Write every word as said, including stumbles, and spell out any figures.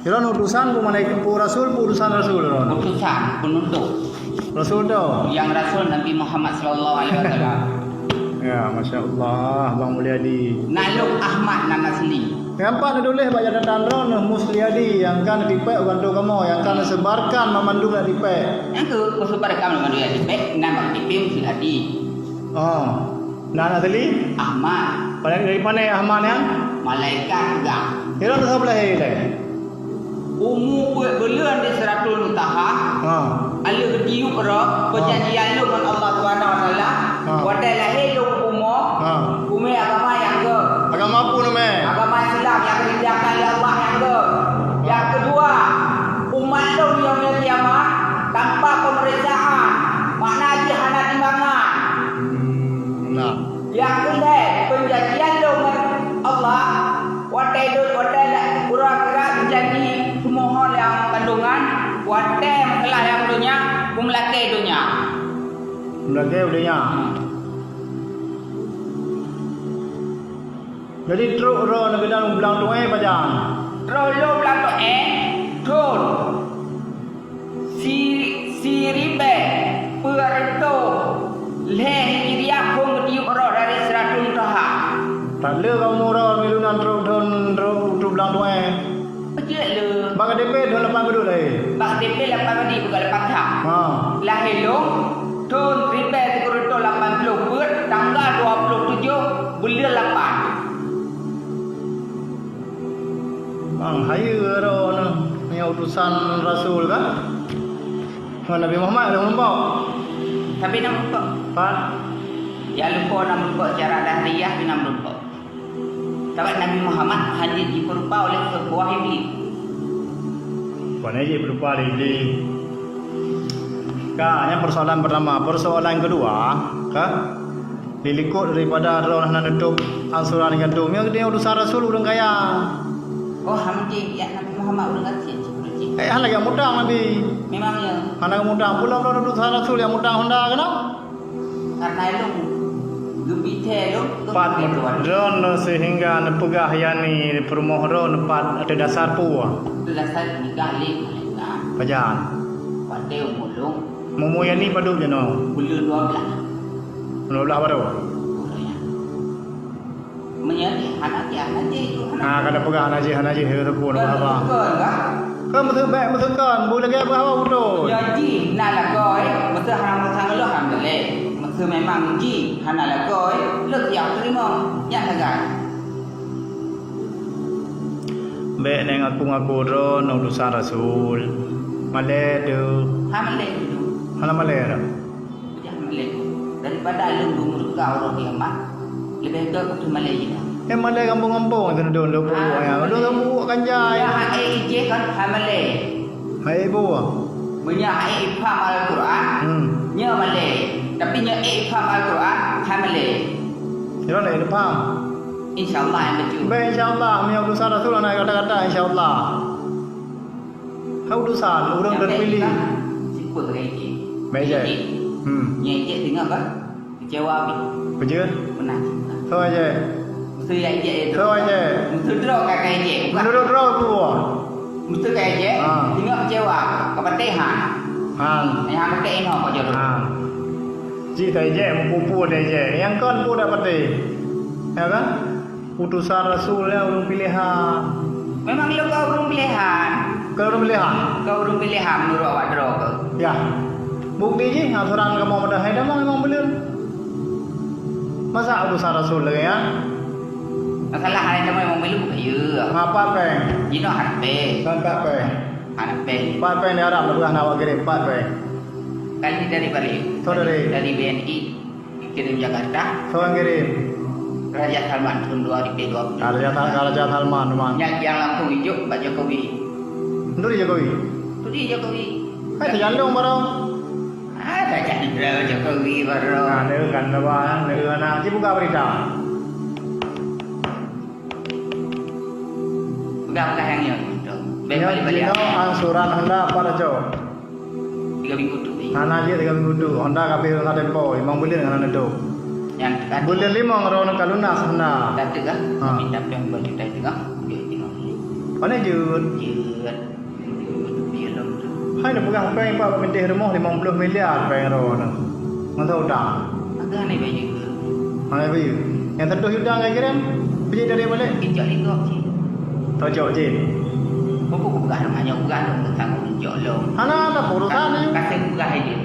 Droeneuh utusan peue malaikat, peue rasul, peue utusan rasul droeneuh? Utusan, penuntut. Rasul tu? Nyang rasul Nabi Muhammad sallallahu alaihi wasallam. Ya, Masya Allah, Bang Mulyadi. Naluk Ahmad nan asli. Nampak na tuléh bak catatan droeneuh Musliadi nyang ka neutipék u kantô kamoe, nyang ka neusebarkan banmandum na tipék. Nyang keu neusebarkan banmandum na tipék, nan bak K T P Musliadi. Oh. Nan asli? Ahmad. Pada dari mana Ahmad nyan? Malaikat juga. Kira tu saboh lahé lé. Umu peuet buleuen di Sidratul Muntaha. Ha. Aleuh geutiyueb roh, ha, peujanjian lôn ngon Allah Subhanahu Wa Taala. Ha. Watèe lahé lôn u bumoe, ha, umé agama nyang göt. Agama peue namé? Agama Islam nyang geuridhakan lé Allah nyang göt. Nyang keudua, umat lôn di yaumul qiyamah tanpa pemeriksaan, makna jih hana timbangan. Hmm, nah. Nyang keulhèe, peujanjian lôn ngon Allah, watèe lôn, watèe la-, uroe akhirat janji seumoho lam kandungan, watèe meukeulaih lam donya, kumeulakèe donya. Meulakèe donya. Hmm. Jadi trok droeneuh keunan u blang tu'en pajan? Trok lôn blang tu'en, thôn si-, siribèe peuet reutôh lhèe Hijriah phôn geutiyueb roh dari Sidratul Muntaha. That le kamoe uroe milu nan trok thôn, trok u blang tu'en. Peucit le. Bak K T P thôn lapan padum lahé? Bak K T P lapan padum, bukan lapan tham. Ha. Lahé lôn thôn siribèe sikureueng reutôh lapan ploh peuet, tanggal dua ploh tujoh buleuen lapan. Bang, hayeue droeneuh, nyoe utusan rasul kan? Ngon Nabi Muhammad lôn lumpok. Tapi na meurumpok. Pat? Ya, lumpok na meurumpok secara lahiriah, tapi na meurumpok. Sabab Nabi Muhammad hana jipeurupa oleh seubuah iblis. Bukan jipeurupa oleh iblis. Ka, nyan persoalan pertama. Persoalan kedua, ka? Di likot daripada droeneuh na neutôb angsuran gandom, nyan geutanyoe utusan rasul ureueng kaya. Oh, hana jih, ya Nabi Muhammad ureueng gasien cit, ureueng jih. Eh, hana lagèe mutang Nabi. Memang ya. Hana mutang. Pula droeneuh utusan rasul nyang mutang honda keunoe? Karena ilmu. Geubithèe lôn, Pat droeneuh sehingga neupeugah yani peurumoh droeneuh pat ateueh dasar peue? Ateueh dasar nikah lé malaikat. Pajan? Watèe umur lôn. Umur yani padum jinoe? Buleuen dua blah. Dua blah baru? Buleuen nyan. Meunyo jih hana jih, hana jih itu hana. Ah, ka neupeugah hana jih, hana jih, ya, teupeu, hana haba. Bukan, kan? Kan meuteubèk, meuteukon, bu lagèe meuhawa beutôi. Meunyo jih na lakoe, meuseu hana meusalah, alhamdulillah. Meuseu memang jih hana lakoe, lôn siap teurimong. Nyan sagai. Bèk nèng ngaku-ngaku droeneuh utusan rasul. Malèe teuh. Hana malèe teuh. Hana malèe dah. Jangan malèe. Daripada lôn beumurka uroe kiamat, leubeh gèt keu malèe jinoe. Eh, malèe gampông-gampông teuh dong, dong peubuet nyan. Dong peubuet kan jai. Nyan hak ék ijeh kan, hana malèe. Hai bu. Meunyo hak ék ipham Al-Quran, hmm, nyoe malèe. Tapi nyoe ék ipham Al-Quran, hana malèe. Nyoe lé ipham. Insya Allah nyang beutôi. Baik, insya Allah. Meunyo utusan rasul hana kata-kata, insya Allah. Hai utusan, ureueng nyang terpilih. Sipeuet lagèe ijeh. Meujeh. Ijeh. Hmm. Nyang ijeh teungoh ka kecewa pih. Peujeuet? Pernah. Soe ijeh? Meuseu ijeh itu. Soe ijeh? Meuseu droe ka, ka ijeh. Bukan. Meuseu droe tu. Meuseu ka ijeh. Ha. Teungoh kecewa. Ka patéh han. Han. Nyang han patéh inoe ka jodoh. Han. Cit ka ijeh, meupupu ka ijeh. Nyang kon pu dak patéh. Ya kan? Utusan rasul nyan ureueng pilehan. Memang lôn ka ureueng pilehan. Ka ureueng pilehan? Ka ureueng pilehan meunurot awak droe keuh. Ya. Bukti jih, angsuran kamoe padahai damang memang buleuen. Masa utusan rasul lagèe nyan? Masalah hai kamoe memang buleuen, ya. Pat péng? Jinoe hana péng. Kan pat péng? Hana péng. Pat péng di Arab, leubeh hana awak kirém, pat péng. Kali dari balik. Soe dari? Dari B N I. Kirim Jakarta. Soe nyang kirim? Raja Salman tahun dua ribu dua puluh. Ah, Raja Sal-, Raja Salman, memang. Nyang, nyang langsung ijok Pak Jokowi. Menteri Jokowi? Menteri Jokowi. Hai, terjandung baru. Ah, terjandung Jokowi baru. Nah, dia kan, apa, dia nak dibuka berita. Pegang-pegang yang ni. Balik-balik. Angsuran Honda apa, Raja? Tiga minggu tu, eh. Hana jeuet tiga minggu tu. Honda ka abéh ka tempo, limong buleuen hana neutôp. Nyang teuka tu. Buleuen limong droeneuh ka lunas Honda. Teuka tu kan? Ha. Minta piang dua juta itu kan? Duit limong juta. Pane jeuet? Jeuet. Jeuet, tapi lom tu. Hai neupeugah péng Pak bak pinteh rumoh limong ploh miliar péng droeneuh. Ngon utang. Agak ni bayu. Hai bayu. Nyang seratus juta ka kirém, biji dari balik. Kicok lingkop cit. Tocok cit. Buku peugah rumah nyoe, peugah dong tentang jok lom. Hana ada urusan ni. Kasih peugah aja.